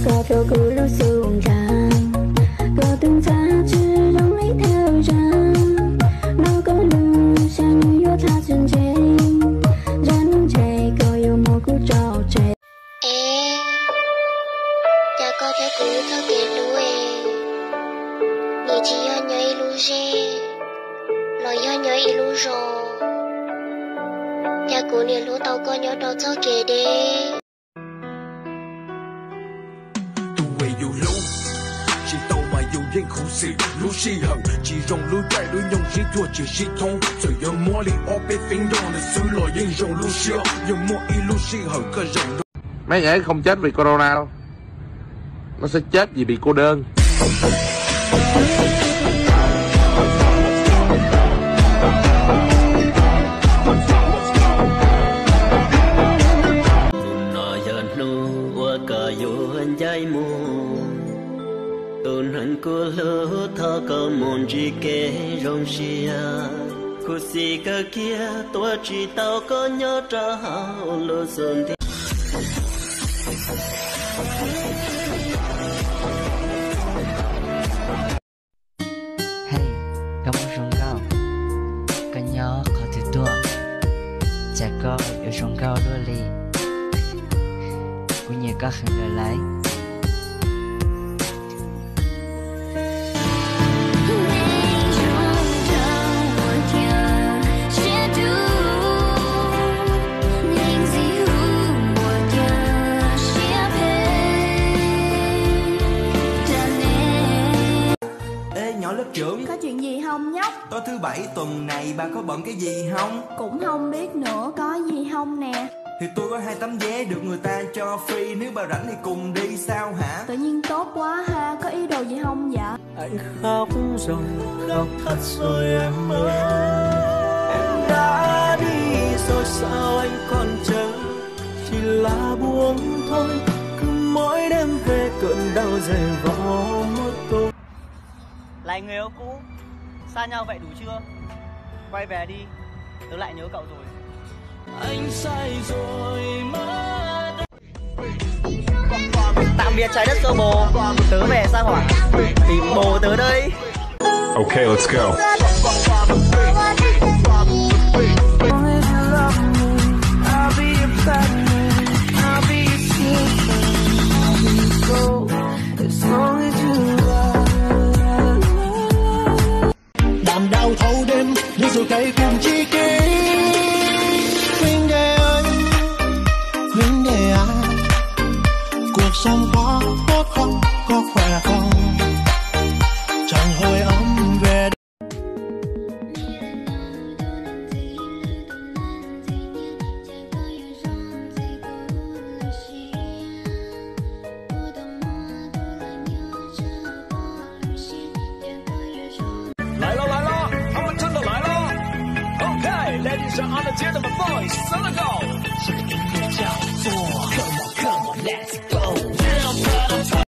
Koj rau kuv lub xu ntsa, koj tus ntxa tsis zoo li thawj zaug. No koj lub sab nws yuav tha tsis ntse, zaj nws ntshe koj yuav muab kuv tso tseg. Es, cas koj thiab kuv txoj kev hlub es, nws tsis yog nyob ib lub zej, los yog nyob ib lub zos, cas kuv niaj hlub tau koj nyob rau txoj kev deb. Tus uas yus hlub tsis tau mas yus yeej khuv xim. Lub sij hawm tsis zoo, lub caij lub nyoog sib cuag tsis sib thoob. Txawm yuav muab li ob peb feeb nrog nws xwb los yeej zoo lub siab. Yog muaj ib lub sij hawm koj zeem nrog. Mấy anh ấy không chết vì corona đâu. Nó sẽ chết vì bị cô đơn. Hnub no yog hnub uas koj yuav ncaim mus, tus neeg kuv hlub thov koj mus ntsib kev zoo siab. Khuv xim kawg kiag tuav tsis tau koj nyob rau hauv lub xub ntiag. Hey, koj muaj zoo nkauj, koj nyob qhov twg tuaj, cas koj yuav zoo nkauj luaj li. Kuv nyiam koj heev lawm lauj. Ê, nhóm lớp trưởng. Có chuyện gì không nhóc? Tối thứ bảy tuần này bà có bận cái gì không? Cũng không biết nữa, có gì không nè? Thì tôi có hai tấm vé được người ta cho free, nếu bà rảnh thì cùng đi sao hả? Tự nhiên tốt quá ha, có ý đồ gì không vậy? Anh khóc rồi, khóc thật rồi em ơi. Em đã đi rồi sao anh còn chờ? Chỉ là buồn thôi, cứ mỗi đêm về cơn đau dày vò mất tôi. Là người yêu cũ, xa nhau vậy đủ chưa? Quay về đi, tớ lại nhớ cậu rồi. Anh sai rồi mà. Tạm biệt trái đất sơ bồ, tớ về sao hỏa, tìm bồ tớ đây. Okay, let's go. Đàn đau thâu đêm, những giọt cay cùng tri kỷ. Huynh đệ ơi, huynh đệ à, cuộc sống có tốt không, có khỏe không? Chẳng hơi ấm về.